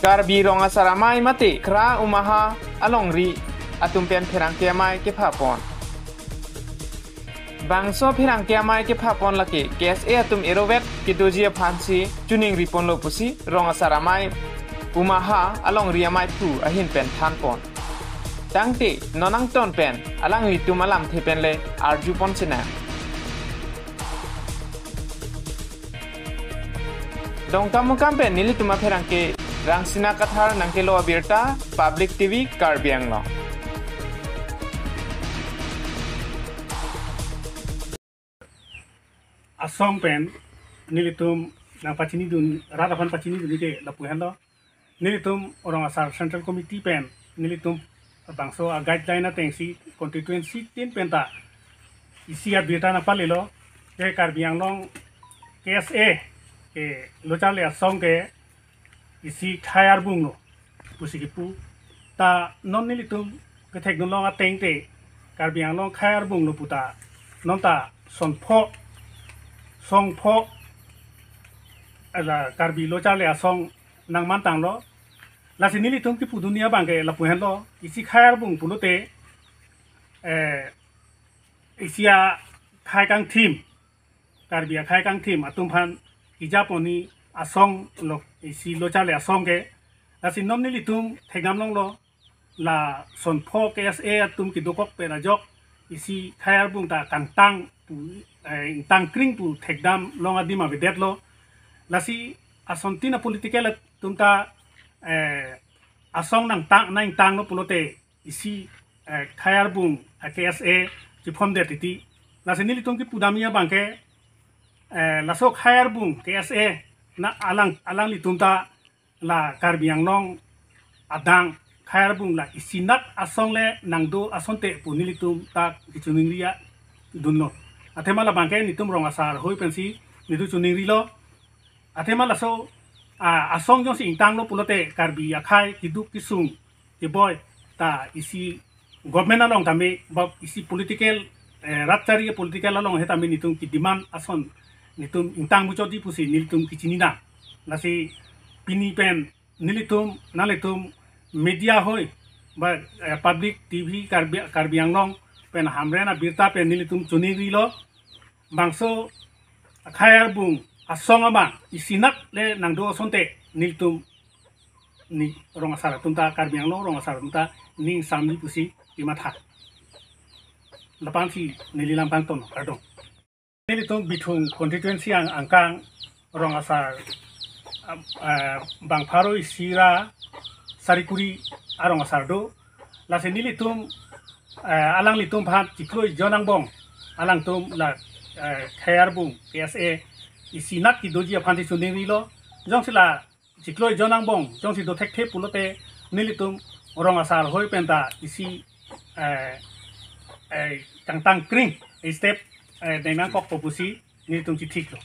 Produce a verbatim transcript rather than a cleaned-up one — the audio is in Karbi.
Karbi Rong Asar Amei mate Kra Umaha alongri atum pen pherangke amei kepha pon. Bangso pherangke amei kepha pon lake K S A atum erovet kedoji aphansi choningri ponlo pusi Rong Asar Amei Umaha alongri ameiphu ahin pen than pon. Tangte non angton pen alanglitum alamthe pen le arju pon sinang. Dongkamukam pen nelitum apherangke Rangsina Kathar nangkelo abirta, Public T V Karbi Anglong. Asong pen nelitum nangpachinidun, rat aphan pachinidun ke lapu henlo. Nelitum Rong Asar Central Committee pen nelitum bangso a guideline atengsi constituency tin penta isi abirta nangpalelo, ke Karbi Anglong K S A ke lo charli asong ke isi khei arbung lo pusi kipu. Ta non nelitum kethekdunlong atengte Karbi Anglong khei arbung lo puta non ta songpho, songpho ala Karbi lo charli asong nangmantanglo. Lasi nelitum kipudun abangke lapu henlo, isi khei arbung pulote, eh, isi akhei kangthim, Karbi akhei kangthim atum aphan kejapon asong lo, isi lo charli asong ke. Lasi non nelitum thekdam longlo, la songpho K S A atum kedokok pen ajok isi khei arbung ta kangtang pu, eh, ingtang kring pu thekdamlong adim avedetlo. Lasi asontin a political atum ta, eh, asong nangtang, nangtanglo pulote isi, eh, khei arbung, eh, K S A chiphondet titi. Lasi nelitum kipudam abangke, eh, laso khei arbung K S A na alang, alanglitum ta la Karbi Anglong adang khei arbung la isinat asong le nangdo asonte pu nelitum ta kechoningri dunlo. Athema labangke nelitum Rong Asar Hoi pensi nelitum choningrilo. Athema laso, ah, asong jongsi ingtanglo pulote Karbi akhei keduk kesung keboi ta isi government along tame ba isi political, eh, rat chari political along he tame nelitum kedemand ason nelitum ingtang muchotji pusi nelitum kechinidam. Lasi pini pen nelitum, nanglitum media hoi ba, eh, Public T V Karbi, Karbi Anglong pen Hamren abirta pen nelitum choningrilo. Bangso khei arbung asong abang isinat le nangdo asonte nelitum, ne Rong Asar atum ta, Karbi Anglong Rong Asar atum ta ning samji pusi kematha. Lapu-ansi neli lam kangton, kardom. Nelitum Bithung constituency ang, angkang Rong Asar, ah, ah, bang pharo isi ra sari kuri arong asar do. Lasi nelitum, eh, alanglitum aphan chiklo ejon angbong alangtum la, eh, khei arbung K S A isinat kedoji aphansi choningrilo. Jongsi la chiklo ejon angbong jongsi do thekthe pulote nelitum Rong Asar Hoi penta isi, eh, eh, kangtang kring step, eh, deng nangkokpo pusi nelitum chithiklo.